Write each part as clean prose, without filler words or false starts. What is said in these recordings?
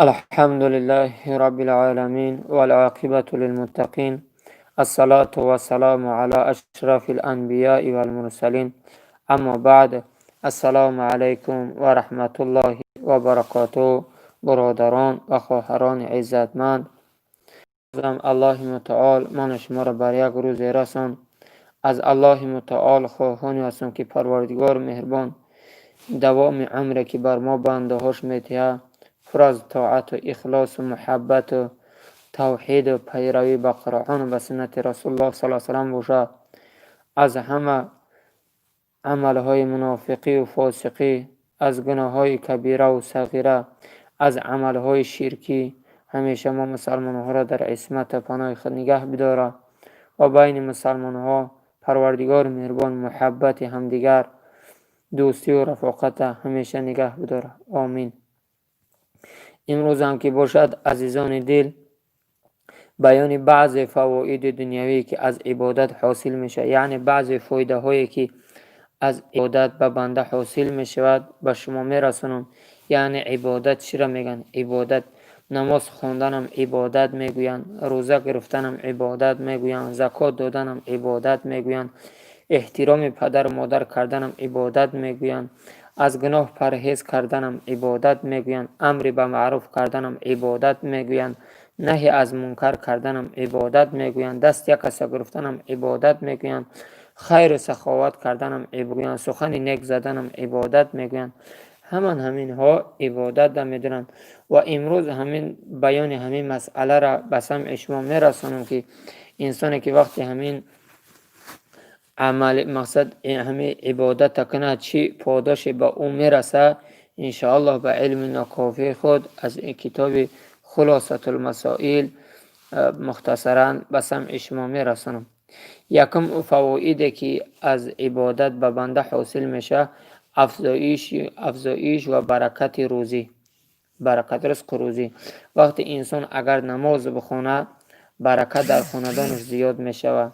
الحمد لله رب العالمين والعاقبة للمتقين، الصلاة والسلام على أشرف الأنبياء والمرسلين، أما بعد، السلام عليكم ورحمة الله وبركاته. Бародарон ва хоҳарони иззатманд, Аллоҳи мутаол ману шуморо бар як рӯзе расон. Аз Аллоҳи мутаол хоҳоне ҳастам, ки Парвардигори меҳрубон давоми умре, ки бар мо бандаҳош метиҳад, пур аз тоату ихлосу муҳаббату тавҳиду пайравӣ ба Қуръону ба суннати Расулуллоҳ саллаллоҳу алайҳи васаллам бошад. Аз ҳама амалҳои мунофиқию фосиқӣ, аз гуноҳҳои кабираву сағира, аз амалҳои ширкӣ ҳамеша мо мусалмонҳоро дар исмату паноҳи худ нигаҳ бидорад ва байни мусалмонҳо Парвардигори меҳрубон муҳаббати ҳамдигар, дӯстию рафоқата ҳамеша нигаҳ бидорад. Омин. Имрӯзам ки бошад, азизони дил, баёни баъзе фавоиди дунявие, ки аз ибодат ҳосил мешавад, яъне баъзе фоидаҳое, ки аз ибодат ба банда ҳосил мешавад, ба шумо мерасонам. Яъне ибодат чиро мегӯянд? Ибодат, намоз хонданам ибодат мегӯянд, рӯза гирифтанам ибодат мегӯянд, закот доданам ибодат мегӯянд, эҳтироми падару модар карданам ибодат мегӯянд, аз гуноҳ парҳез карданам ибодат мегӯянд, амри ба маъруф карданам ибодат мегӯянд, наҳи аз мункар карданам ибодат мегӯянд, даст як каса гирифтанам ибодат мегӯянд, хайру саховат карданам мегӯянд, сухани нек заданам ибодат мегӯянд. Ҳаман ҳаминҳо ибодат медонанд ва имрӯз ҳамин баёни ҳамин масъаларо ба самъи шумо мерасонам, ки инсоне ки вақти ҳамин амали мақсад, ҳамин ибодата кунад, чӣ подоше ба ӯ мерасад. Иншоаллоҳ, ба илми нокофии худ аз китоби Хулосатулмасоил мухтасаран ба самъи шумо мерасонам. Якум фавоиде, ки аз ибодат ба банда ҳосил мешавад, афзоиш ва баракати рӯзӣ, баракат ризқу рӯзӣ. Вақте инсон агар намоз бихонад, баракат дар хонадонаш зиёд мешавад.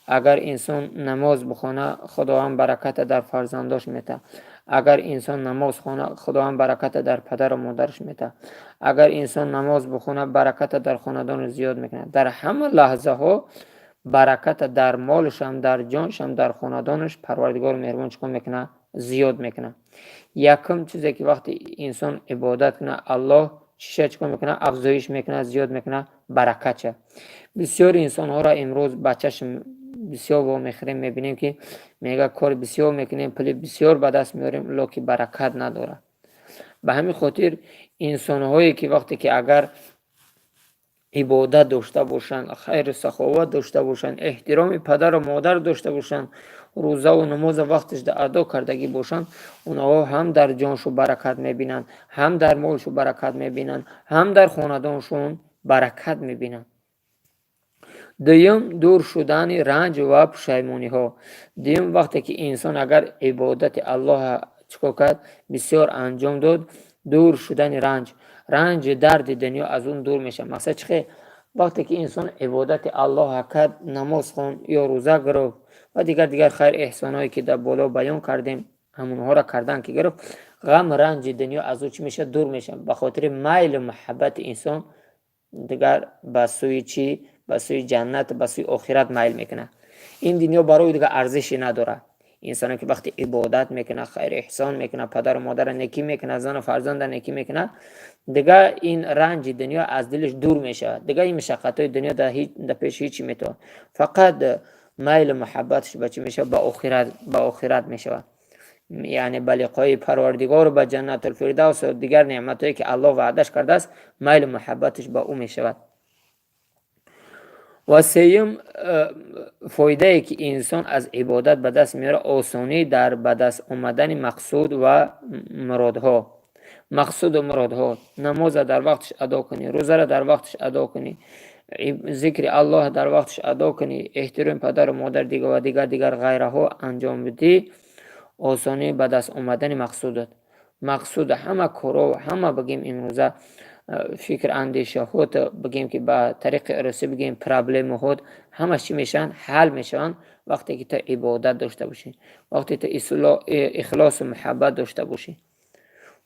Агар инсон намоз бихонад, Худованд бараката дар фарзандош метаҳад. Агар инсон намоз хонад, Худованд бараката дар падару модараш метаҳад. Агар инсон намоз бихонад, бараката дар хонадонаш зиёд мекунад. Дар ҳама лаҳзаҳо бараката дар молушам, дар ҷоншам, дар хонадонаш Парвардигори меҳрубон чӣ кор мекунад? Зиёд мекунад. Якум чизе, ки вақте инсон ибодат кунад, Аллоҳ чиша чӣ кор мекунад? Афзоиш мекунад, зиёд мекунад, баракатша. Бисёри инсонҳоро имрӯз бачаш бисёр вомехӯрем, мебинем, ки мега: «Кори бисёр мекунем, пули бисёр ба даст меорем», лекин баракат надорад. Ба ҳамин хотир инсонҳое, ки вақте ки агар ибодат дошта бошанд, хайру саховат дошта бошанд, эҳтироми падару модар дошта бошанд, рӯзаву намоза вақташ адо кардагӣ бошанд, онҳо ҳам дар ҷоншу баракат мебинанд, ҳам дар молшу баракат мебинанд, ҳам дар хонадоншон баракат мебинанд. Дуюм, дур шудани ранҷ ва пушаймониҳо. Дуюм, вақте ки инсон агар ибодати Аллоҳа чӣ кор кард, бисёр анҷом дод, дур шудани ранҷ, ранҷи дарди дунё аз он дур мешавад. Мақсад чӣ хел? Вақте ки инсон ибодати Аллоҳа кард, намоз хонд ё рӯза гирифт ва дигар дигар хайр эҳсонҳое, ки дар боло баён кардем, ҳамонҳоро кардан ки гирифт, ғам ранҷи дунё аз ӯ чӣ мешавад? Дур мешавад. Ба хотири майлу муҳаббати инсон дигар ба сӯи чӣ? Ба сӯи ҷаннат, ба сӯи охират майл мекунад. Ин дунё барои дигар арзише надорад. Инсоне ки вақте ибодат мекунад, хайру эҳсон мекунад, падару модарро некӣ мекунад, зану фарзанда некӣ мекунад, дигар ин ранҷи дунё аз дилаш дур мешавад. Дигар ин машаққатҳои дунё дар пеши ҳечи метавонад. Фақат майлу муҳаббаташ ба чӣ мешавад? Ба охират, ба охират мешавад, яъне ба лиқои Парвардигору ба Ҷаннатулфирдавсу дигар неъматҳое, ки Аллоҳ ваъдаш кардааст, майлу муҳаббаташ ба ӯ мешавад. Ва сеюм фоидае, ки инсон аз ибодат ба даст меорад, осонӣ дар ба даст омадани мақсуд ва муродҳо. Мақсуду муродҳо: намоза дар вақташ адо кунӣ, рӯзаро дар вақташ адо кунӣ, зикри Аллоҳ дар вақташ адо кунӣ, эҳтироми падару модар ва дигар дигар ғайраҳо анҷом бидӣ, осонӣ ба даст омадани мақсудат. Мақсуд ҳама корҳо, ҳама бигем, имрӯза фикр андешаҳот, бигем, ки ба тариқи русӣ бигем, проблемаҳот, ҳамаш чӣ мешаванд? Ҳал мешаванд, вақте ки ту ибодат дошта бошӣ, вақте ту ихлосу муҳаббат дошта бошӣ.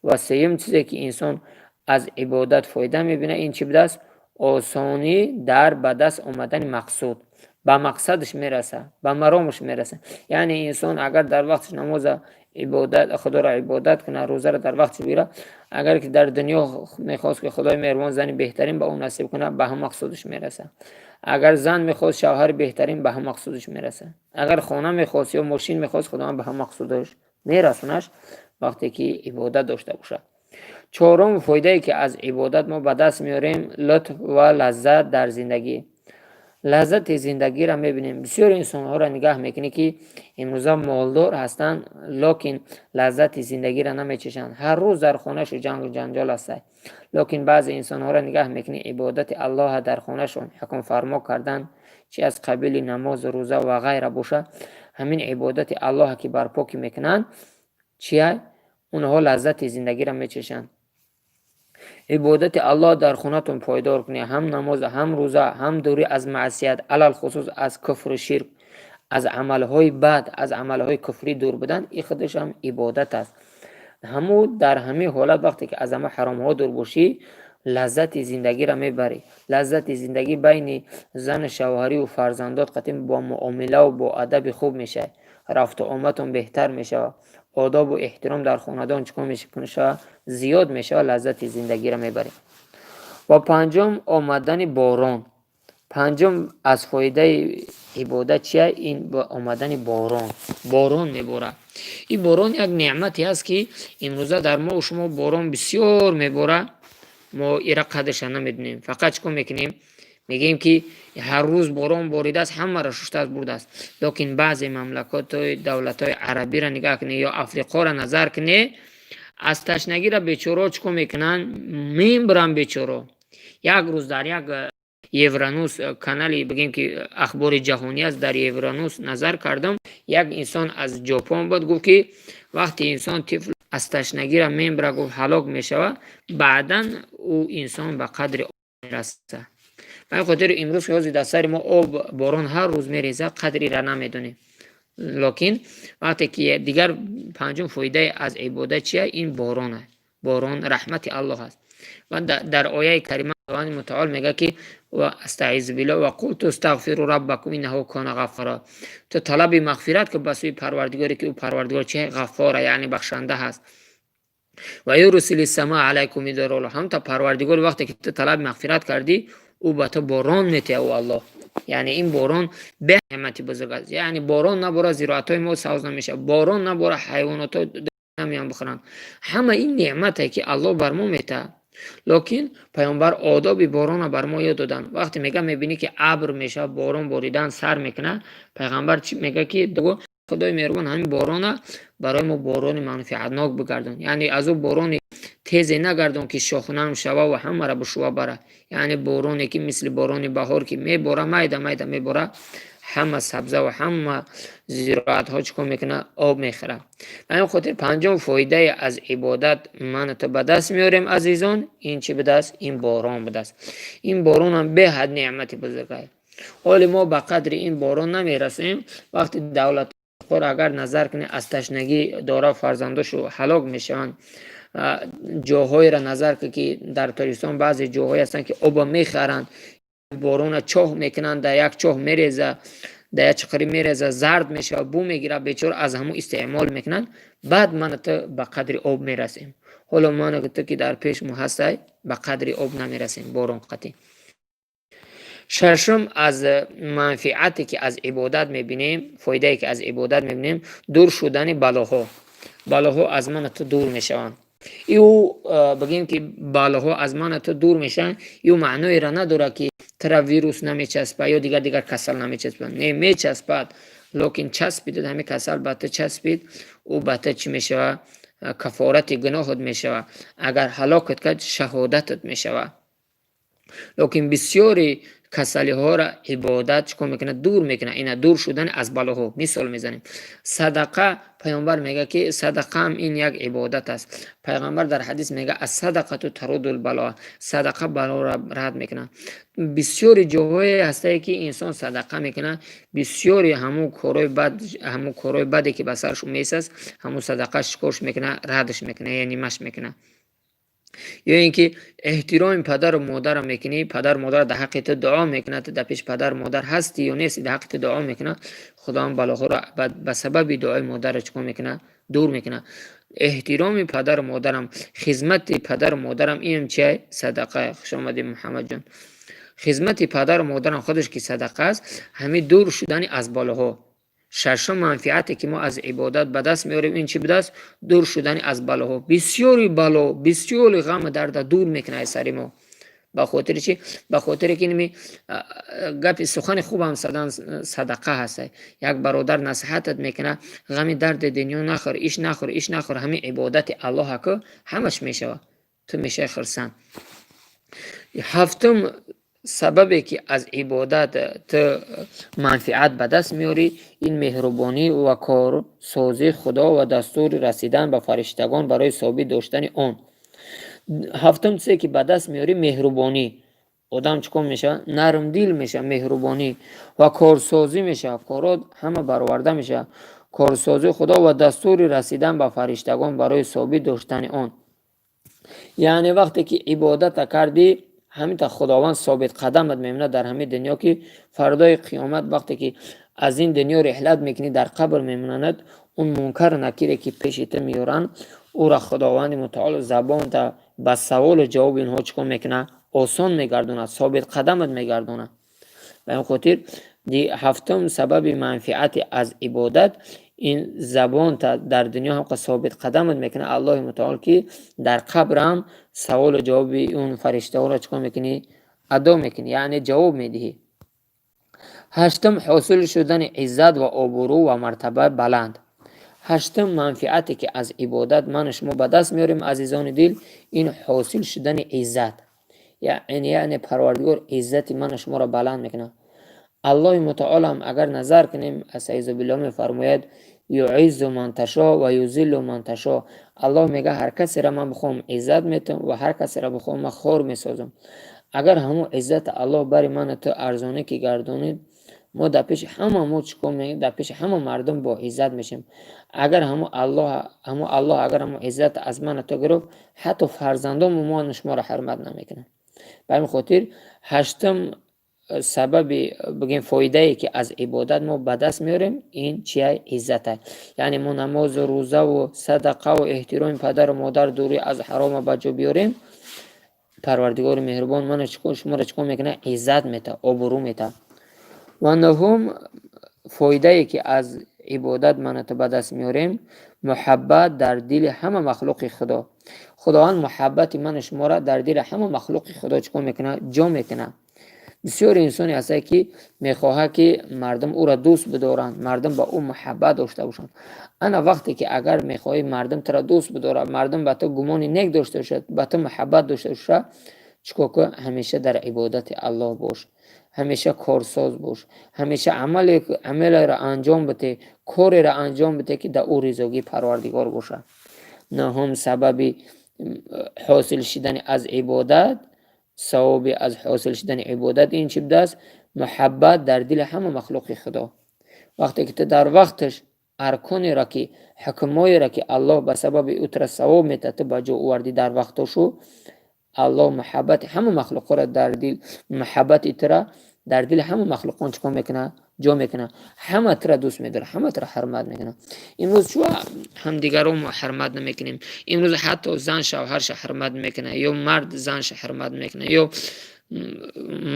Ва сеюм чизе, ки инсон Аз ибодат фоида мебинад, ин чӣ будааст? Осонӣ дар ба даст омадани мақсуд, ба мақсадаш мераса, ба маромаш мераса. Яъне инсон агар дар вақташ намоза, ибодат, Худоро ибодат кунад, рӯзаро дар вақташ бигирад, агар ки дар дунё мехост, ки Худои меҳрубон зани беҳтарин ба ӯ насиб кунад, ба ҳам мақсудаш мераса. Агар зан мехост, шавҳари беҳтарин, ба ҳам мақсудаш мераса. Агар хона мехост ё мошин мехост, Худованд ба ҳам мақсудаш мерасонаш, вақте ки ибодат дошта бошад. Чорум фоидае, ки аз ибодат мо ба даст меорем, лутф ва лаззат дар зиндагӣ. Лаззати зиндагиро мебинем. Бисёр инсонҳоро нигаҳ мекунӣ, ки имрӯза молдор ҳастанд, лекин лаззати зиндагиро намечашанд, ҳар рӯз дар хонашу ҷангу ҷанҷол ҳастанд. Лекин баъзе инсонҳоро нигаҳ мекунӣ, ибодати Аллоҳа дар хонашон ҳукмфармо кардан, чи аз қабили намозу рӯза ва ғайра бошад, ҳамин ибодати Аллоҳа ки барпо ки мекунанд, чия, онҳо лаззати зиндагиро мечашанд. Ибодати Аллоҳ дар хонатон пойдор кунед, ҳам намоз, ҳам рӯза, ҳам дурӣ аз маъсият, алалхусус аз куфру ширк, аз амалҳои бад, аз амалҳои куфрӣ дур будан, ин худашам ибодат аст. Ҳаму дар ҳамин ҳолат, вақте ки аз ҳама ҳаромҳо дур бошӣ, лаззати зиндагиро мебарӣ. Лаззати зиндагӣ байни зану шавҳариву фарзандот қатъи бо муомилаву бо адаби хуб мешавад, рафту омадтон беҳтар мешавад, одобу эҳтиром дар хонадон чӣ кор мешавад? Зиёд мешавад, лаззати зиндагиро мебарем. Ва панҷум, омадани борон. Панҷум аз фоидаи ибодат чия? Ин омадани борон. Борон меборад. Ин борон як неъмате аст, ки имрӯза дар мо шумо борон бисёр меборад, мо ира қадрша намедонем. Фақат чӣ кор мекунем? Мегӯем, ки ҳар рӯз борон боридааст, ҳамаро шуштааст, бурдааст. Лекин баъзе мамлакатҳои, давлатҳои арабиро нигаҳ кунед ё Африқоро назар кунед, аз ташнагиро бечораҳо чӣ кор мекунанд? Мембиранд бечораҳо. Як рӯз дар як Евронюс канали, бигем ки ахбори ҷаҳонӣ аст, дар Евронюс назар кардам, як инсон аз Ҷопон буд, гуфт, ки вақте инсон, тифл аз ташнагира мембира, гуфт, ҳалок мешавад, баъдан ӯ инсон ба қадри об мерасад. Ба ин хотир имрӯз ки ҳозир дар сари мо об, борон ҳар рӯз мерезад, қадри ира намедонем. Лекин вақте ки дигар панҷум фоидаи аз ибодат чия? Ин борон аст. Борон раҳмати Аллоҳ аст. Ва дар ояи карима Худованди мутаол мегӯяд, ки أستعيذ بالله: فقلت استغفروا ربكم إنه كان غفارا. Ту талаби мағфират ки ба сӯи Парвардигоре, ки ӯ Парвардигор чи? Ғаффора, яъне бахшанда ҳаст. ويرسل السماء عليكم مدرارا. Ҳамта Парвардигор, вақте ки ту талаби мағфират кардӣ, ӯ ба ту борон метиҳад, ӯ Аллоҳ. Яъне ин борон бе неъмати бузург аст. Яъне борон набора, зироатҳои мо сабз намешавад, борон набора, ҳайвонотҳо намеян бихӯранд. Ҳама ин неъмате, ки Аллоҳ бар мо метаҳад. Лекин паёмбар одоби боронро бар мо ёд доданд. Вақте мега, мебинӣ, ки абр мешавад, борон боридан сар мекунад, пайғамбар чӣ мега? Ки Худои меҳрубон, ҳамин борона барои мо борони манфиатнок бигардон, яъне аз ӯ борони тезе нагардон, ки шохнам шава ва ҳамаро бишува бара. Яъне бороне, ки мисли борони баҳор, ки мебора, майда майда мебора, ҳама сабза ва ҳама зироатҳо чӣ кор мекунад? Об мехӯрад. Ба ҳамин хотир панҷум фоидае аз ибодат ману ту ба даст меорем, азизон, ин чӣ будааст? Ин борон будааст. Ин боронам беҳад неъмати бузург аст. Ҳоли мо ба қадри ин борон намерасем. Вақте давлатҳоро агар назар кунед, аз ташнагӣ дора фарзандошу ҳалок мешаванд. Ҷоҳоеро назар кун, ки дар Тоҷикистон баъзе ҷоҳое ҳастанд, ки оба мехаранд, борона чоҳ мекунанд, дар як чоҳ мереза, дар як чиқирӣ мереза, зард мешавад, бӯ мегирад, бечора аз ҳамун истеъмол мекунанд. Баъд ману ту ба қадри об мерасем. Ҳоло ману ту, ки дар пеш мо ҳастай, ба қадри об намерасем, борон қатъӣ. Шашум аз манфиате, ки аз ибодат мебинем, фоидае, ки аз ибодат мебинем, дур шудани балоҳо. Балоҳо аз ману ту дур мешаванд. Ю бигем, ки балоҳо аз ману ту дур мешаванд, ю маъноеро надорад, ки тра вирус намечаспад ё дигар дигар касал намечаспад. Не, мечаспад, лекин часпид, ҳамин касал ба ту часпид, ӯ ба ту чӣ мешавад? Кафорати гуноҳат мешавад. Агар ҳалокат кард, шаҳодатат мешавад. Лекин бисёри касалиҳоро ибодат чӣ кор мекунад? Дур мекунад. Ина дур шудани аз балоҳо. Мисол мезанем: садақа. Паёмбар мегӯяд, ки садақаам ин як ибодат аст. Пайғамбар дар ҳадис мегӯяд: الصدقة ترد البلاء. Садақа балоро рад мекунад. Бисёри ҷоҳое ҳастае, ки инсон садақа мекунад, бисёри ҳамун корҳои бад, ҳамун корҳои баде, ки ба сараш месаст, ҳамун садақаш чӣ корш мекунад? Радш мекунад, яъне нимаш мекунад. Ё ин ки эҳтироми падару модарро мекунӣ, падару модар дар ҳаққи ту дуо мекунад. Ту дар пеши падару модар ҳастӣ ё нестӣ, дар ҳаққи ту дуо мекунад. Худованд балоҳоро ба сабаби дуои модарро чӣ кор мекунад? Дур мекунад. Эҳтироми падару модарам, хизмати падару модарам, инам чия? Садақа. Хушомадӣ, Муҳаммадҷон. Хизмати падару модарам худаш ки садақа аст, ҳамин дур шудани аз балоҳо. Шашум манфиате, ки мо аз ибодат ба даст меорем, ин чӣ будааст? Дур шудани аз балоҳо. Бисёри бало, бисёри ғаму дарда дур мекунад аз сари мо. Ба хотири чӣ? Ба хотире ки ними гапи сухани хубам садан садақа ҳаст. Як бародар насиҳатат мекунад: ғами дарди дунё нахӯр, иш нахӯр, иш нахӯр, ҳамин ибодати Аллоҳа ку, ҳамаш мешавад, ту мешавӣ хурсанд. Ҳафтум сабабе, ки аз ибодат ту манфиат ба даст меорӣ, ин меҳрубонӣ ва корсозии Худо ва дастури расидан ба фариштагон барои собит доштани он. Ҳафтум чизе, ки ба даст меорӣ, меҳрубонӣ. Одам чӣ кор мешавад? Нармдил мешавад. Меҳрубонӣ ва корсозӣ мешавад, корот ҳама бароварда мешавад. Корсозии Худо ва дастури расидан ба фариштагон барои собит доштани он. Яъне вақте ки ибодата кардӣ, ҳаминта Худованд собитқадамат мемонад дар ҳамин дунё, ки фардои қиёмат, вақте ки аз ин дунё реҳлат мекунӣ, дар қабр мемонанд, он Мункару Накире, ки пеши ту меоранд, ӯра Худованди Мутаол забонта ба саволу ҷавоби инҳо чӣ кор мекунад? Осон мегардонад, собитқадамат мегардонад. Ба ин хотир ҳафтум сабаби манфиати аз ибодат ин забонта дар дунё ҳамқа собитқадамат мекунад Аллоҳи Мутаол, ки дар қабрам саволу ҷавоби он фариштаҳоро чӣ кор мекунӣ? Адо мекунӣ, яъне ҷавоб медиҳӣ. Ҳаштум, ҳосил шудани иззат ва обрӯ ва мартабаи баланд. Ҳаштум манфиате, ки аз ибодат ману шумо ба даст меорем, азизони дил, ин ҳосил шудани иззат, яъне Парвардигор иззати ману шуморо баланд мекунад. Аллоҳи Мутаолам, агар назар кунем, أستعيذ بالله, мефармояд: تعز من تشاء وتذل من تشاء. Аллоҳ мега: ҳар касеро ман бихоҳам, иззат метавам ва ҳар касеро бихоҳам, ман хор месозам. Агар ҳамон иззата Аллоҳ бари ману ту арзонӣ ки гардонид, мо дар пеши ҳама, мо чӣ кор, дар пеши ҳама мардум бо иззат мешавем. Агар ҳамо Аллоҳ агар ҳамо иззата аз ману ту гирифт, ҳатто фарзандомо ману шуморо ҳурмат намекунанд. Ба ҳамин хотир ҳаштум сабаби, бигем, фоидае, ки аз ибодат мо ба даст меорем, ин чия? Иззата. Яъне мо намозу рӯзаву садақаву эҳтироми падару модар, дурӣ аз ҳарома ба ҷо биёрем, Парвардигори меҳрубон ману шуморо чӣ кор мекунад? Иззат метаҳад, обрӯ метаҳад. Ва нуҳум фоидае, ки аз ибодат ману ту ба даст меорем, муҳаббат дар дили ҳама махлуқи Худо. Худованд муҳаббати ману шуморо дар дили ҳама махлуқи Худо чӣ кор мекунад? Ҷо мекунад. Бисёр инсоне ҳастад, ки мехоҳад, ки мардум ӯро дӯст бидоранд, мардум ба ӯ муҳаббат дошта бошанд. Ана вақте ки агар мехоҳӣ мардум туро дӯст бидорад, мардум ба ту гумони нек дошта бошад, ба ту муҳаббат дошта бошад, чӣ кор кун? Ҳамеша дар ибодати Аллоҳ бош, ҳамеша корсоз бош, ҳамеша амалеро анҷом бидеҳ, кореро анҷом бидеҳ, ки дар ӯ ризогии Парвардигор бошад. Нуҳум сабаби ҳосил шудани аз ибодат, савоби аз ҳосил шудани ибодат ин чӣ будааст? Муҳаббат дар дили ҳама махлуқи Худо. Вақте ки ту дар вақташ арконеро, ки ҳукмҳоеро, ки Аллоҳ ба сабаби ӯ туро савоб метаҳад, ту ба ҷо овардӣ дар вақтошу, Аллоҳ муҳаббати ҳама махлуқҳоро дар дил, муҳаббати тура дар дили ҳама махлуқон чӣ кор мекунад? Ҷо мекунад. Ҳама тура дӯст медорад, ҳама тура ҳурмат мекунад. Имрӯз чӯ ҳамдигаро мо ҳурмат намекунем? Имрӯз ҳатто зан шавҳарша ҳурмат мекунад, ё мард занша ҳурмат мекунад, ё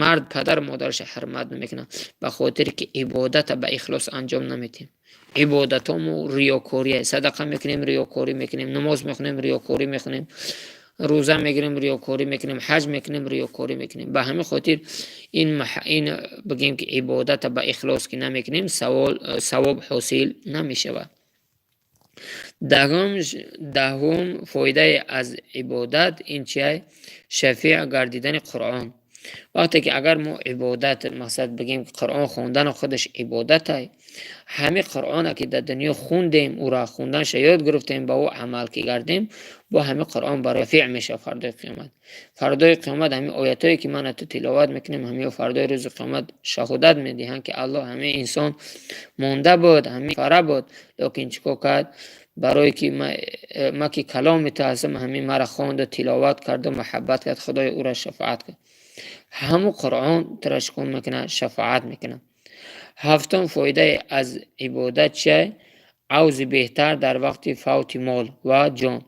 мард падару модарша ҳурмат намекунад. Ба хотире ки ибодата ба ихлос анҷом наметиҳем. Ибодатҳомо риёкорие. Садақа мекунем, риёкорӣ мекунем, намоз мехонем, риёкорӣ мехонем, рӯза мегирем, риёкорӣ мекунем, ҳаҷ мекунем, риёкорӣ мекунем. Ба ҳамин хотир ин, бигем, ки ибодата ба ихлос ки намекунем, савоб ҳосил намешавад. Даҳум фоидае аз ибодат ин чия? Шафеъ гардидани Қуръон. Вақте ки агар мо ибодат, мақсад, бигем, Қуръон хондану худаш ибодатай. Ҳамин Қуръоне, ки дар дунё хундем, ӯро хунданша ёд гирифтем, ба ӯ амал ки гардем, бо ҳамин Қуръон барои шафеъ мешавад фардои қиёмат. Фардои қиёмат ҳамин оятҳое, ки ман ту тиловат мекунем, ҳамин фардои рӯзи қиёмат шаҳодат медиҳанд, ки Аллоҳ, ҳамин инсон монда буд, ҳамин фара буд, лекин чӣ кор кард? Барое ки ма ки каломи ту ҳастам, ҳамин мара хонду, тиловат карду, муҳаббат кард, Худоё, ӯра шафоат кун. Ҳамун Қуръон тура чикор мекунад? Шафоат мекунад. Ҳафтум фоидаи аз ибодат чия? Авзи беҳтар дар вақти фавти мол ва ҷон.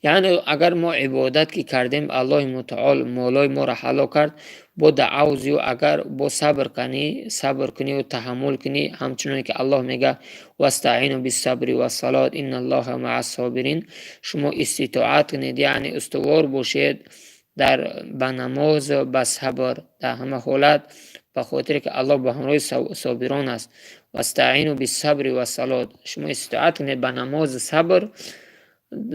Яъне агар мо ибодат ки кардем, Аллоҳи мутаол молои моро ҳалол кард, бо дар авзию агар бо сабр кунӣ, сабр кунию таҳаммул кунӣ, ҳамчуноне ки Аллоҳ мегӯяд: «Вастаъину биссабри вассалот, инналлоҳа маъассобирин». Шумо иститоат кунед, яъне устувор бошед дар ба намоз, ба сабр дар ҳама ҳолат, ба хотире ки Аллоҳ ба ҳамроҳи собирон аст. Вастаъину биссабри вассалот, шумо иститоат кунед ба намозу сабр,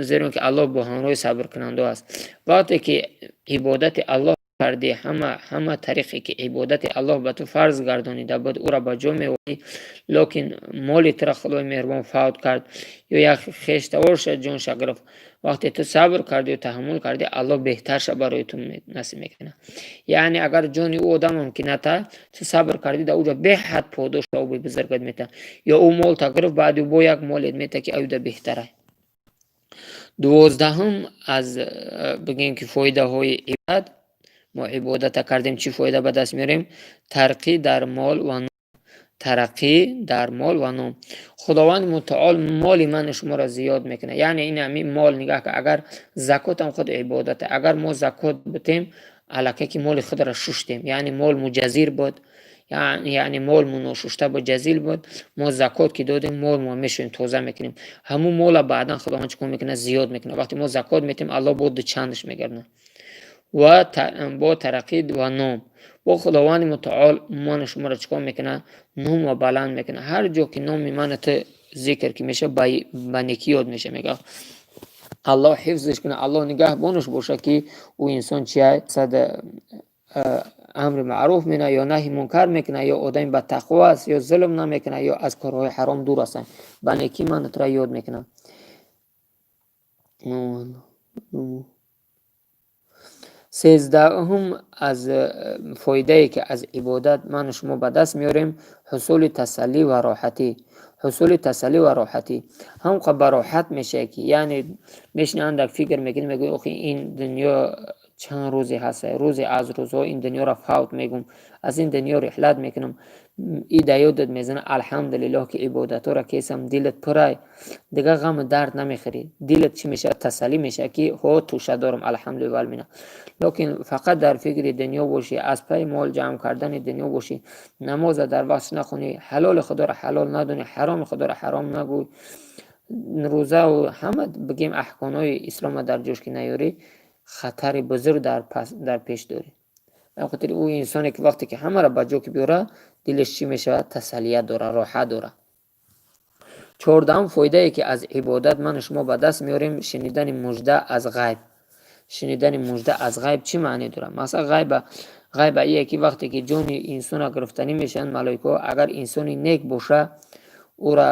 зеро ки Аллоҳ бо ҳамроҳи сабркунандао аст. Вақте ки ибодати Аллоҳ кардӣ, ҳама тариқе ки ибодати Аллоҳ ба ту фарз гардонида буд, ӯро ба ҷо меоварӣ, лекин моли туро Худои меҳрубон фавт кард ё як хештаворша ҷонша гирифт, вақте ту сабр кардию таҳаммул кардӣ, Аллоҳ беҳтарша барои ту насиб мекунад. Яъне агар ҷони ӯ одамам ки ната, ту сабр кардӣ, дар уҷа беҳад подош, савоби бузургат метаҳад. Ё ӯ молта гирифт, баъди бо як молет метаҳад, ки аюда беҳтара. 12-ҳум аз бигем ки фоидаҳои ибодат: мо ибодата кардем, чӣ фоида ба даст меорем? Тараққӣ дар мол ва тараққӣ дар мол ва ном. Худованди мутаол моли ману шуморо зиёд мекунад. Яъне ин ҳамин мол, нигаҳ кун, агар закотам худ ибодата, агар мо закот битем, аллакай ки моли худро шуштем, яъне мол муҷазир буд, яъне мол ношушта буд, ҷазил буд, мо закот ки додем, мол мо мешӯем, тоза мекунем. Ҳамун мола баъдан Худованд чӣ кор мекунад? Зиёд мекунад. Вақте мо закот метем, Аллоҳ бо дучандаш мегардонад. Ва бо тараққӣ ва ном, бо Худованди мутаол ману шуморо чӣ кор мекунад? Номро баланд мекунад. Ҳар ҷо ки номи ману ту зикр ки мешавад, ба некӣ ёд мешавад. Мегӯяд: «Аллоҳ ҳифзш кунад, Аллоҳ нигаҳбонаш бошад, ки ӯ инсон чия сад амри маъруф мекунад ё наҳи мункар мекунад, ё одами ба тақво аст, ё зулм намекунад, ё аз корҳои ҳаром дур ҳастанд». Ба некӣ ману туро ёд мекунад. 13-ҳум аз фоидае ки аз ибодат ману шумо ба даст меорем: ҳусули тасаллӣ ва роҳатӣ. Ҳусули тасаллӣ ва роҳатӣ, ҳамқа ба роҳат мешавад, ки яъне мешини, андак фикр мекунӣ, мегӯӣ: «Охи, ин дунё чанд рӯзе ҳаст? Рӯзе аз рӯзҳо ин дунёро фавт мегӯм, аз ин дунё риҳлат мекунам». И да ёдат мезанад: «Алҳамдулиллоҳ, ки ибодатҳоро кесам». Дилат пурай, дигар ғаму дард намехӯрӣ. Дилат чӣ мешавад? Тасаллӣ мешавад, ки ҳо, тӯша дорам, алҳамдулилла валмина. Лекин фақат дар фикри дунё бошӣ, аз пайи мол ҷамъ кардани дунё бошӣ, намоза дар вақтш нахонӣ, ҳалоли Худоро ҳалол надонӣ, ҳароми Худоро ҳаром нагӯй, рӯзаву ҳама бигем аҳкомҳои ислома дар ҷош ки наёрӣ, хатари бузург дар пеш дорӣ. Ба хотири ӯ инсоне ки вақте ки ҳамаро ба ҷо ки биёрад, дилаш чӣ мешавад? Тасаллият дорад, роҳат дорад. 14-ҳум фоидае ки аз ибодат ману шумо ба даст меорем: шунидани мужда аз ғайб. Шунидани мужда аз ғайб чӣ маъне дорад? Масалан, ғайба ие ки вақте ки ҷони инсонро гирифтанӣ мешаванд малоикаҳо, агар инсони нек боша, ӯра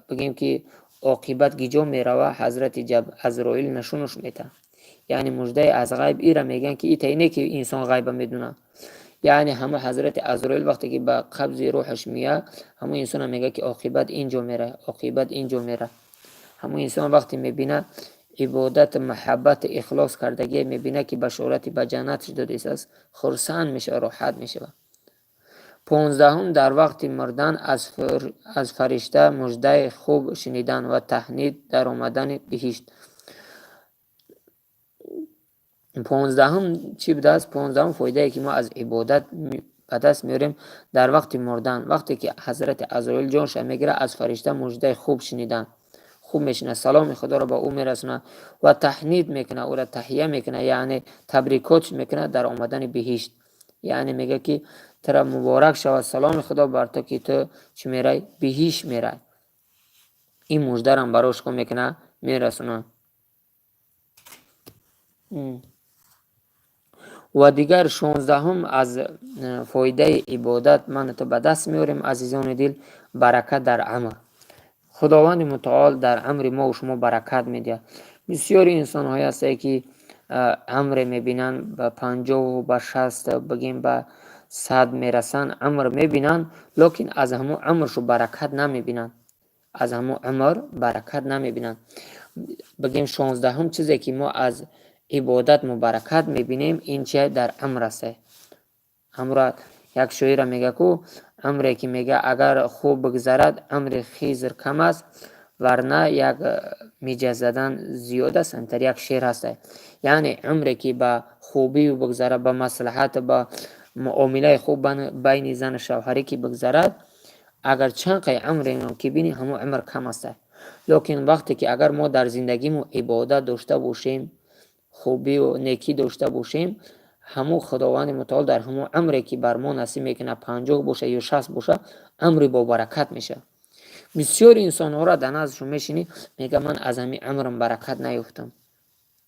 бигем ки оқибат гиҷо мерава, ҳазрати Азроил нишонаш метаҳад. Яъне муждаи аз ғайб ира мегӯянд, ки итае не ки инсон ғайба медонад. Яъне ҳама ҳазрати Азроил вақте ки ба қабзи рӯҳаш меяд, ҳамон инсона мегӯяд, ки оқибат ин ҷо мера, оқибат ин ҷо мера. Ҳамон инсон вақте мебинад, ибодату муҳаббату ихлос кардагие мебинад, ки башорати ба ҷаннатш додистааст, хурсанд мешавад, роҳат мешавад. 15-ҳум: дар вақти мурдан аз фаришта муждаи хуб шунидан ва таҳнит дар омадани биҳишт. 15-ҳум чӣ будааст? 15-ҳум фоидае ки мо аз ибодат ба даст меорем: дар вақти мурдан, вақте ки ҳазрати Азроил ҷонша мегирад, аз фаришта муждаи хуб шунидан. Хуб мешунад, саломи Худоро ба ӯ мерасонад ва таҳнит мекунад, ӯро таҳия мекунад, яъне табрикот мекунад дар омадани биҳишт. Яъне мегӯяд, ки тура муборак шавад, саломи Худо бар ту, ки ту чӣ мерай? Биҳишт мерай. Ин муждарам барош чӣ мекунад? Мерасонад. Ва дигар 16-ҳум аз фоидаи ибодат ману ту ба даст меорем, азизони дил: баракат дар амр. Худованди мутаол дар амри мову шумо баракат медиҳад. Бисёри инсонҳое ҳастанд, ки амре мебинанд, ба 50-у ба 60, бигем ба 100 мерасанд, амр мебинанд, лекин аз ҳамон амршу баракат намебинанд. Аз ҳамун умр баракат намебинанд. Бигем, 16-ҳум чизе, ки мо аз ибодат мо баракат мебинем, ин чи дар умр аст. Ҳамура як шоира мега ку, умре ки мега, агар хуб бигзарад, умри Хизр кам аст, варна як миҷа задан зиёд аст. Ҳамтар як шеър ҳаста. Яъне умре ки ба хубию бигзарад, ба маслиҳат, ба муомилаи хуб байни зану шавҳарӣ ки бигзарад, агар чанд қай умреро ки бинӣ, ҳамон умр кам аста. Лекин вақте ки агар мо дар зиндагимон ибодат дошта бошем, хубию некӣ дошта бошем, ҳамун Худованди Мутаол дар ҳамон умре ки бар мо насиб мекунад, 50 боша ё 60 боша, умри бобаракат мешавад. Бисёри инсонҳоро дар наздашон мешинӣ, мега: «Ман аз ҳамин умрам баракат наёфтам,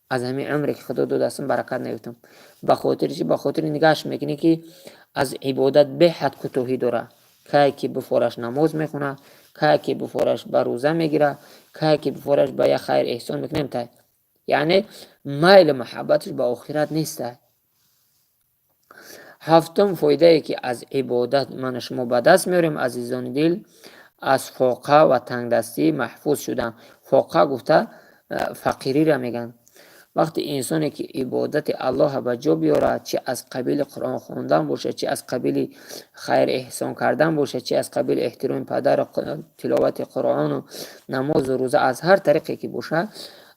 аз ҳамин умре ки Худо додастам, баракат наёфтам». Ба хотири чи? Ба хотири нигаҳш мекунӣ, ки аз ибодат беҳад кӯтоҳӣ дорад. Кае ки бифораш, намоз мехонад, кае ки бифораш, ба рӯза мегирад, кае ки бифораш, ба як хайр эҳсон мекунем та. Яъне майлу муҳаббаташ ба охират неста. Ҳафтум фоидае, ки аз ибодат ману шумо ба даст меорем, азизони дил, аз фоқа ва тангдастӣ маҳфуз шудан. Фоқа гуфта фақириро мегӯянд. Вақте инсоне ки ибодати Аллоҳа ба ҷо биёрад, чи аз қабили Қуръон хондан бошад, чи аз қабили хайр эҳсон кардан бошад, чи аз қабили эҳтироми падару тиловати Қуръону намозу рӯза, аз ҳар тариқе ки бошад,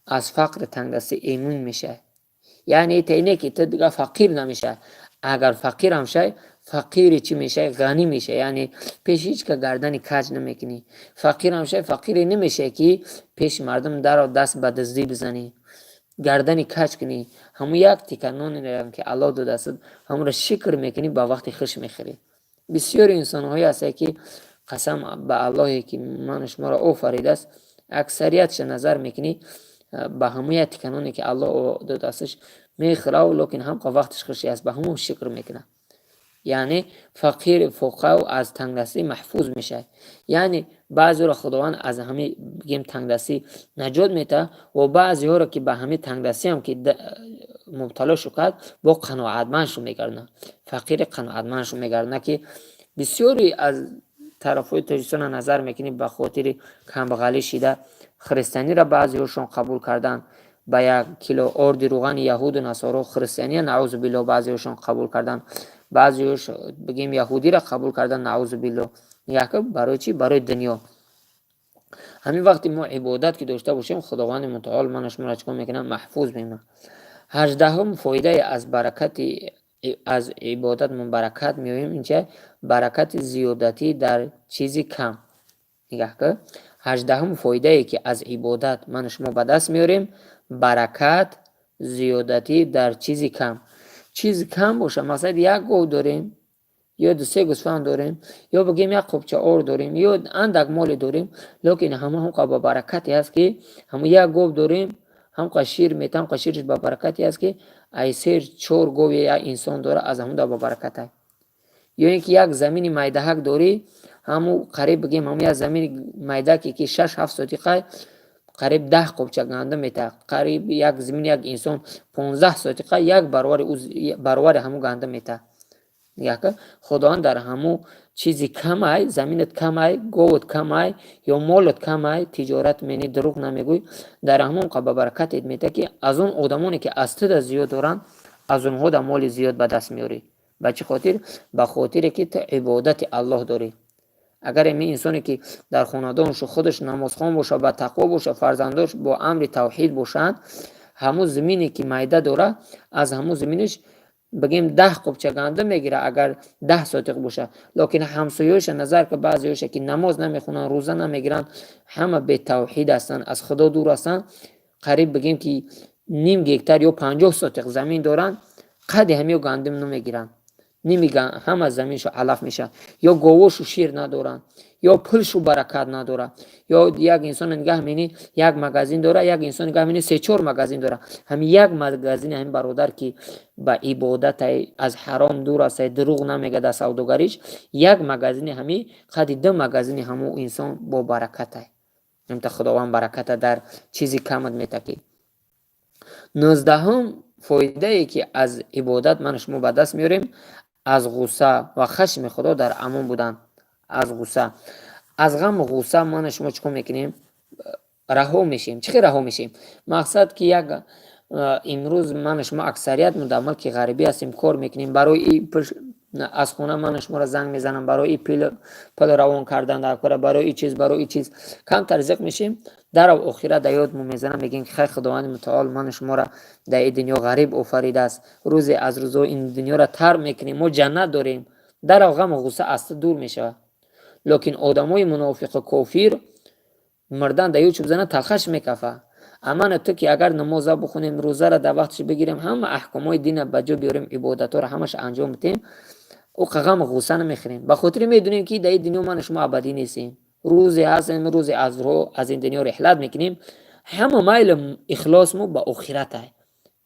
аз фақри тангдастӣ эмин мешавад. Яъне не ки ту дигар фақир намешавӣ. Агар фақирам шавӣ, фақири чӣ мешавӣ? Ғанӣ мешавӣ. Яъне пеши ҳеҷ ка гардани каҷ намекунӣ. Фақирам шавӣ, фақире намешавӣ, ки пеши мардум даро даст ба дуздӣ бизанӣ, гардани каҷ кунӣ. Ҳамун як тика нонеро, ки Аллоҳ додааст, ҳамонро шукр мекунӣ, ба вақти хуш мехӯрӣ. Бисёри инсонҳое ҳастанд, ки қасам ба Аллоҳе, ки ману шуморо офаридааст, аксариятша назар мекунӣ, ба ҳамун як тика ноне, ки Аллоҳ додаасташ, мехӯраву лекин ҳамқа вақташ хуши аст, ба ҳамон шукр мекунад. Яъне фақир фоқау аз тангдастӣ маҳфуз мешавад. Яъне баъзеро Худованд аз ҳамин, бигем, тангдастӣ наҷот метаҳад ва баъзеҳоро, ки ба ҳамин тангдастиам ки мубтало шу кард, бо қаноатманд шу мегардонад, фақири қаноатманд шу мегардонад. Ки бисёре аз тарафҳои Тоҷикистонро назар мекунӣ, ба хотири камбағалӣ шида, христианиро баъзеҳошон қабул карданд. Ба 1 кило орди руғани яҳуду насоро христиания, наъузу билло, баъзеҳошон қабул карданд. Баъзеҳош, бигем, яҳудиро қабул карданд, наъузу билло. Нигоҳ кун, барои чӣ? Барои дунё. Ҳамин вақте мо ибодат ки дошта бошем, Худованди Мутаол ману шуморо чикор мекунад? Маҳфуз мекунад. 18-ҳум фоидае аз баракати аз ибодат мо баракат меоем, инча баракати зиёдатӣ дар чизи кам. Нигаҳ кун, 18-ҳум фоидае, ки аз ибодат ману шумо ба даст меорем, баракат зиёдатӣ дар чизи кам. Чизи кам боша, масалан, як гов дорем ё ду-се гӯсфанд дорем, ё бигем, як қопча ор дорем, ё андак моле дорем, лекин ҳама ҳамқа ба баракате ҳаст, ки ҳамун як гов дорем, ҳамқа шир метаҳ, ҳамқа шираш ба баракате ҳаст, ки ай се чор гови як инсон дора, аз ҳамун да ба бараката. Ё ин ки як замини майдаҳак дорӣ, ҳамун қариб, бигем, ҳамун як замини майдаке, ки 6-7 сотиқа, қариб 10 қопча гандум метаҳад. Қариб як замини як инсон 15 сотиқа як баровари ҳамун гандум метаҳад. Нигоҳ кун, Худованд дар ҳамун чизи камай, заминат камай, говот камай ё молот камай, тиҷорат мени, дурӯғ намегӯй, дар ҳамон қа ба баракатет метаҳад, ки аз он одамоне, ки аз туда зиёд доранд, аз онҳо да моли зиёд ба даст меорӣ. Ба чӣ хотир? Ба хотире ки ту ибодати Аллоҳ дорӣ. Агар ами инсоне, ки дар хонадоншу худаш намозхон боша, ба тақво боша, фарзандош бо амри тавҳид бошанд, ҳамун замине, ки майда дора, аз ҳамун заминаш, бигем, 10 қопча гандум мегирад, агар 10 сотиқ боша. Лекин ҳамсояҳоша назар ки, баъзеҳоша, ки намоз намехонанд, рӯза намегиранд, ҳама бетавҳид ҳастанд, аз Худо дур ҳастанд, қариб, бигем, ки ним гектар ё 50 сотиқ замин доранд, қади ҳамиё гандум намегиранд, ними ҳама заминшо алаф мешавад, ё говошу шир надоранд, ё пулшу баракат надорад. Ё як инсон нигаҳ менӣ, як магазин дора, як инсон нигаҳ менӣ, се чор магазин дора. Ҳамин як магазини ҳамин бародар, ки ба ибодатай, аз ҳаром дур астай, дурӯғ намегӯяд дар савдогариш, як магазини ҳамин қади ду магазини ҳамун инсон бо баракатай. Имта Худованд бараката дар чизи камат метакӣ. 19-ҳум фоидае, ки аз ибодат ману шумо ба даст меорем, аз ғусса ва хашми Худо дар амон будан. Аз ғусса. Аз ғаму ғусса мана шумо чӣ кор мекунем? Раҳо мешем. Чӣ хел раҳо мешем? Мақсад, ки як имрӯз ману шумо аксарият дар мулки ғарибӣ ҳастем, кор мекунем. Барои аз хона ману шуморо занг мезанам, барои пул равон кардан дар кора, барои чиз, барои чиз камтар зиқ мешем. Дарав охира дар ёдмо мезанам, мегӯем, ки хай, Худованди Мутаол ману шуморо дар ин дунё ғариб офаридааст, рӯзе аз рӯзҳо ин дунёро тарк мекунем, мо ҷаннат дорем. Дарав ғаму ғусса аз ту дур мешавад. Лекин одамои мунофиқу кофир мурдан дар ё чӯб зана талхаш мекафа. Амана ту ки агар намоза бихонем, рӯзаро дар вақташ бигирем, ҳама аҳкомҳои дина ба ҷо биёрем, ибодатҳоро ҳамаша анҷом бидем, ӯ ғаму ғусса намехӯрем, ба хотире медонем, ки дар ин дунё ману шумо абадӣ нестем. Рӯзе ҳастем, рӯзе аз роҳ аз ин дунё реҳлат мекунем. Ҳама майлу ихлосмо ба охиратай.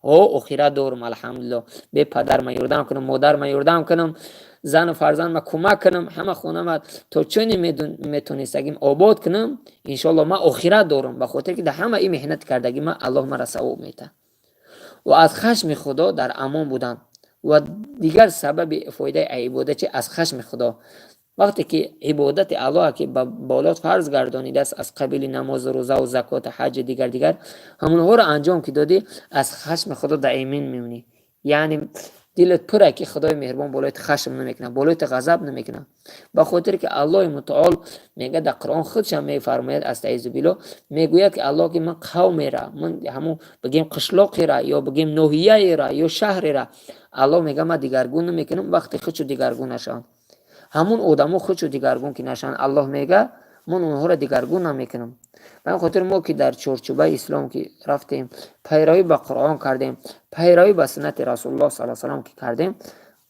О, охират дорум, алҳамдулилло. Бе падарма ёрдам кунам, модарма ёрдам кунам, зану фарзандма кӯмак кунам, ҳама хонама то чуне метонистагим обод кунам, иншоалло, ман охират дорум, ба хотире ки дар ҳама ин меҳнати кардагӣ ман Аллоҳ мара савоб метаҳад. Ва аз хашми Худо дар амон будан. Ва дигар сабаби фоидаи ибодат чи? Аз хашми Худо. Вақте ки ибодати Аллоҳ, ки ба болот фарз гардонидааст, аз қабили намозу, рӯзаву, закоту, ҳаҷи, дигар дигар, ҳамонҳоро анҷом ки додӣ, аз хашми Худо дар эмин мемонӣ. Яъне дилат пура, ки Худои меҳрубон болои ту хашм намекунад, болои ту ғазаб намекунад, ба хотире ки Аллоҳи Мутаол мегӯяд, дар Қуръон худшам мефармояд, أستعيذ بالله, мегӯяд, ки Аллоҳ, ки ман қавмера, ман ҳамун бигем қишлоқера ё бигем ноҳияера ё шаҳрера, Аллоҳ мегӯяд, ман дигаргун намекунам, вақте худшу дигаргун нашаванд. Ҳамун одамо худшу дигаргун ки нашаванд, Аллоҳ мегӯяд, ман онҳоро дигаргун намекунам. Ба ин хотир мо ки дар чорчӯбаи ислом ки рафтем, пайравӣ ба Қуръон кардем, пайравӣ ба суннати Расулуллоҳ са салам ки кардем,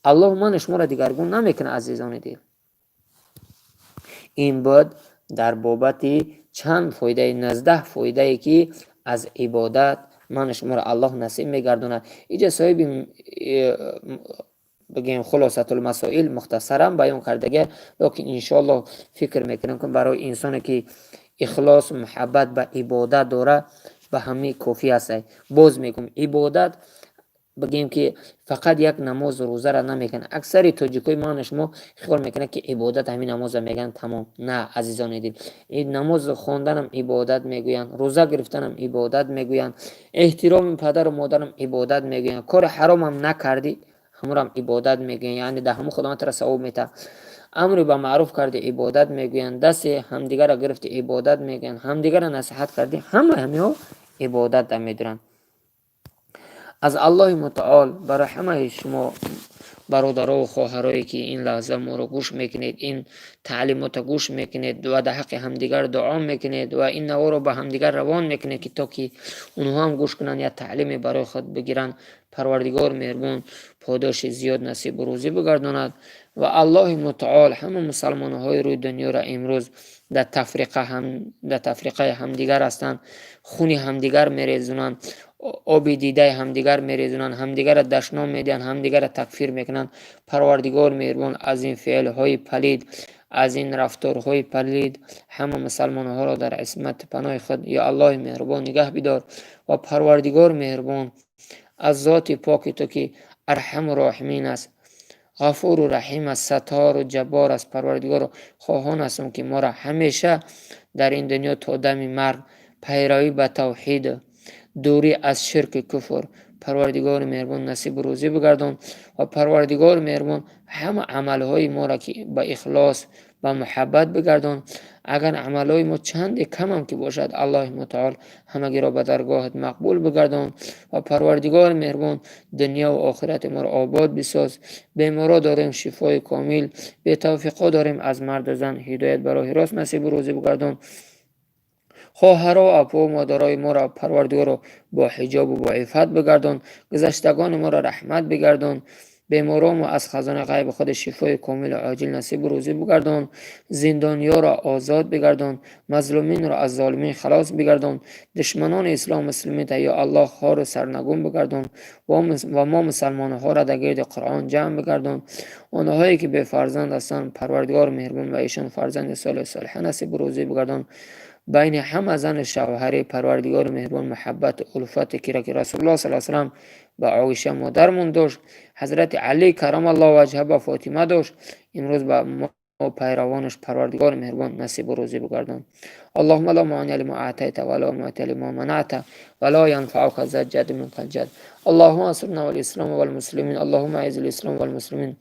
Аллоҳ ману шуморо дигаргун намекунад. Азизони дил, ин буд дар бобати чанд фоидаи, 19 фоидае, ки аз ибодат ману шуморо Аллоҳ насиб мегардонад. Иҷа соҳиби, бигем, Хулосатулмасоил мухтасаран баён кардага, лекин иншоаллоҳ, фикр мекунам, ки барои инсоне ки ихлос, муҳаббат ба ибодат дора, ба ҳамаи кофӣ ҳастай. Боз мегӯм, ибодат, бигем, ки фақат як намозу рӯзара намекунад. Аксари тоҷикои ману шумо хиёл мекунад, ки ибодат ҳамин намоза мегӯянд, тамом. На, азизони дил, намоз хонданам ибодат мегӯянд, рӯза гирифтанам ибодат мегӯянд, эҳтироми падару модарам ибодат мегӯянд, кори ҳаромам накардӣ, ҳамурам ибодат мегӯянд, яъне дар ҳамун Худованд тара савоб метаҳад. Амре ба маъруф карди, ибодат мегӯянд, дасти ҳамдигарро гирифти, ибодат мегӯянд, ҳамдигарро насиҳат кардӣ, ҳама ҳамиҳо ибодат медоранд. Аз Аллоҳи Мутаол барои ҳамаи шумо бародарову хоҳарое, ки ин лаҳза моро гӯш мекунед, ин таълимотро гӯш мекунед ва дар ҳаққи ҳамдигар дуо мекунед ва ин наворо ба ҳамдигар равон мекунед, ки то ки онҳо ҳам гӯш кунанд, як таълиме барои худ бигиранд, Парвардигор меҳрубон подоши зиёд насибу рӯзӣ бигардонад. Ва Аллоҳи Мутаол ҳама мусалмонҳои рӯи дунёро, имрӯз дар тафриқаи ҳамдигар ҳастанд, хуни ҳамдигар мерезонанд, оби дидаи ҳамдигар мерезонанд, ҳамдигарро дашном медиҳанд, ҳамдигарро такфир мекунанд, Парвардигор меҳрубон аз ин феълҳои палид, аз ин рафторҳои палид ҳама мусалмонҳоро дар исмати паноҳи худ, ё Аллоҳи меҳрубон, нигаҳ бидор. Ва Парвардигор меҳрубон, аз зоти поки ту, ки Арҳаму Роҳимин аст, Ғафуру Раҳим аст, Саттору Ҷаббор аст, Парвардигоро, хоҳон ҳастам, ки моро ҳамеша дар ин дунё то дами марг пайравӣ ба тавҳид, дурӣ аз ширки куфр, Парвардигори меҳрубон, насибу рӯзӣ бигардон. Ва Парвардигори меҳрубон, ҳама амалҳои моро ки ба ихлос, ба муҳаббат бигардон. Агар амалҳои мо чанде камам ки бошад, Аллоҳи Мутаол ҳамагиро ба даргоҳат мақбул бигардон. Ва Парвардигори меҳрубон, дунёву охирати моро обод бисоз. Беморо дорем, шифои комил, бетавфиқо дорем, аз марду зан ҳидоят ба роҳи рост насибу рӯзӣ бигардон. Хоҳаро, апо, модарои моро, Парвардигоро, бо ҳиҷобу бо иффат бигардон. Гузаштагони моро раҳмат бигардон. Беморонмо аз хазонаи ғайби худ шифои комилу оҷил насибу рӯзӣ бигардон. Зиндониёро озод бигардон, мазлуминро аз золимин халос бигардон. Душманони ислом, муслимин, ё Аллоҳ, хору сарнагун бигардон ва мо мусалмонҳоро дар гирди Қуръон ҷамъ бигардон. Онҳое ки бефарзанд ҳастанд, Парвардигори меҳрубон, ба эшон фарзанди солеҳу солиҳа насибу рӯзӣ бигардон. Байни ҳама зану шавҳари, Парвардигори меҳрубон, муҳаббату улфате кира, ки Расулуллоҳ са салам ба Оиша модармон дошт, Ҳазрати Алӣ كرم الله وجهه ба Фотима дошт, имрӯз ба мо. Пайравонаш Парвардигори меҳрубон насибу рӯзӣ бигардон. اللهم لا مانع لما أعطيت ولا معطي لما منعت ولا ينفع ذا الجد منك الجد. اللهم انصرنا والإسلام والمسلمين. اللهم أعز الإسلام والمسلمين.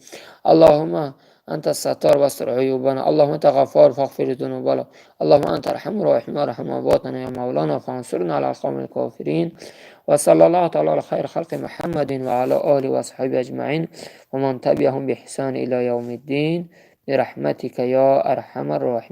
اللهم أنت الستار واستر عيوبنا. اللهم أنت غفار فاغفر ذنوبنا. اللهم أنت أرحم الراحمين وارحم أمواتنا يا مولانا فانصرنا على القوم الكافرين. وصلى الله تعالى على خير خلق محمد وعلى آله وصحبه أجمعين ومن تبعهم بإحسان إلى يوم الدين برحمتك يا أرحم الراحمين.